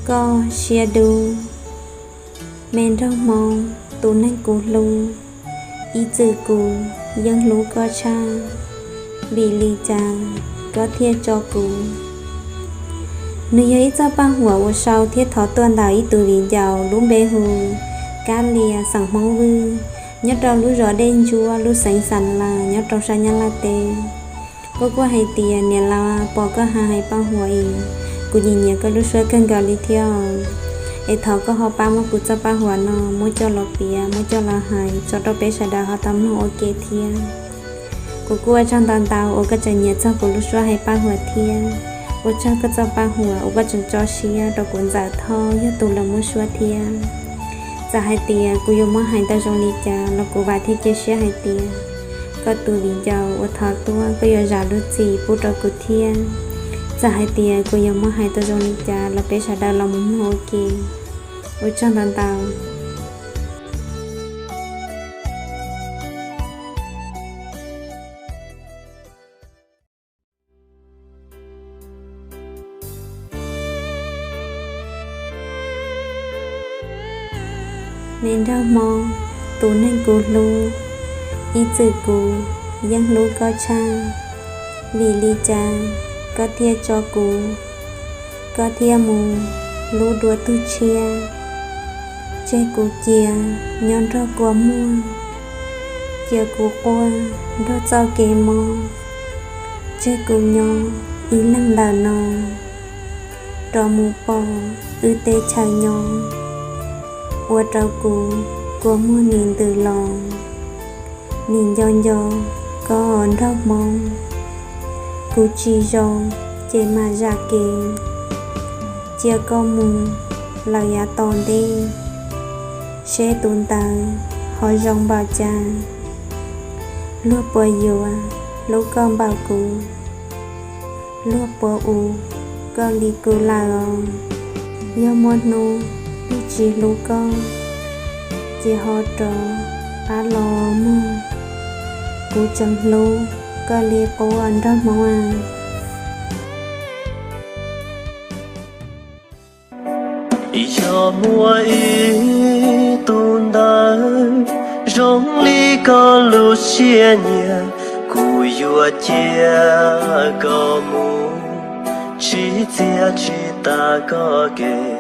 Koj siab dub, me nraug Hmoob tus neeg kuv hlub, ib txwm kuv yeej hlub koj tshaj, vim li cas koj thiaj tso kuv? Nws yog ib txoj paj huam uas sau thiab thov tuaj ntawm ib tug viv ncaus lub npe hu Kab Lia xeem Hmoob Vwj, nyob rau lub zos Dej Ntsuab lub xeev Xas Las nyob rau sab Nyab Laj teb. Koj kuj hais tias niam laus, pom koj hais paj huam es kuv nyiam nyiam koj lub suab kawg nkaus li thiab, es thov koj ho pab muab kuv txoj paj huam no muab coj los piav, muab coj los hais tso rau peb sawv daws ho tau mloog ua ke thiab. Kuv kuj ua tsaug ntau ntau uas koj tseem nyiam txog kuv lub suab hais paj huam thiab. Ua tsaug koj txoj paj huam uas koj tseem tso siab rau kuv ntxawm Thoj yog tus los muab suab thiab. Txawm hais tias kuv yuav muab hais tau zoo li cas los kuv vam thiab cia siab hais tias koj tus viv ncaus uas thov tuaj koj yuav zam lub txim pub rau kuv thiab. Txawm hais tias kuv yuav muab hais tau zoo li cas los peb sawv daws los mus mloog ua ke. Ua tsaug ntau ntau. Me nraug Hmoob, tus neeg kuv hlub, ib txwm kuv yeej hlub koj tshaj, vim li cas koj thiaj tso kuv, koj thiaj mus hlub dua tug tshiab, tseg kuv cia nyob nrog kua muag, cia kuv quaj nrog txoj kev mob, tseg kuv nyob ib leeg ntawm no, rov mus pom wb teb chaws nyob, ua rau kuv kua muag nim ntws los. Nim nco nco koj nraug Hmoob, kuv tsis zoo ces mam zam kev, cia koj mus lawm yav tom ntej, seb tus ntawd ho zoo npaum cas. Luag puas yuav hlub koj npaum kuv, luag puas ua koj li kuv lawm os. Yog muaj hnub luag tsis hlub koj, ces ho rov qab los mog. Kuv tseem hlub koj li qub nraug Hmoob a. Yog muaj ib tug ntawd zoo li koj lub siab nyiam, kuv yuav cia koj mus, tsis txiav tsis tas koj kev.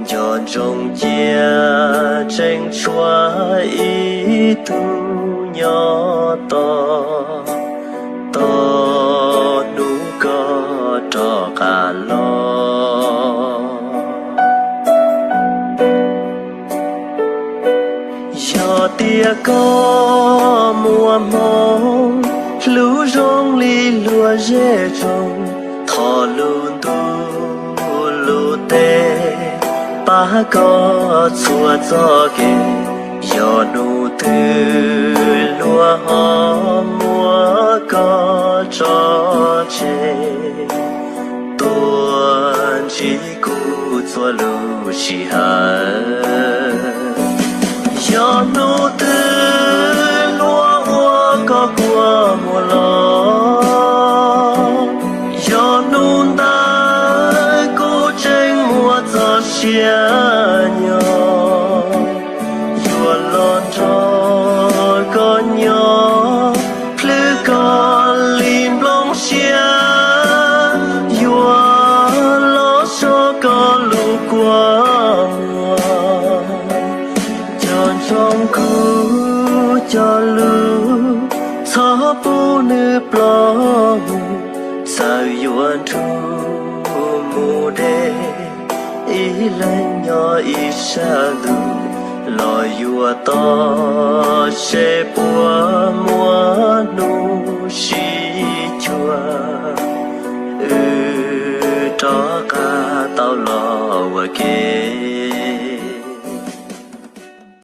Nco ntsoov cia tseem tshuav ib tug nyob tos, tos hnub koj rov qab los. Yog tias koj muaj hmoo hlub zoo li luag zej tsoom, thov lub ntuj lub teb pab koj txhua txoj kev. Yog hnub twg luag ho muab koj tso tseg, tuaj ntsib kuv txhua lub sij hawm. Yog hnub twg luag ua koj kua muag los, yog hnub ntawd kuv tseem muaj txoj sia nyob, yuav los nrog koj nyob, plhws koj li nplooj siab, yuav los so koj lub kua muag. Nco ntsoov kuv cov lus, txhob pub nws ploj, txawm yuav nrug mus deb, ib leeg nyob ib sab ntuj los yuav tau seb puas muaj hnub sib cuag, wb rov qab tau los ua ke.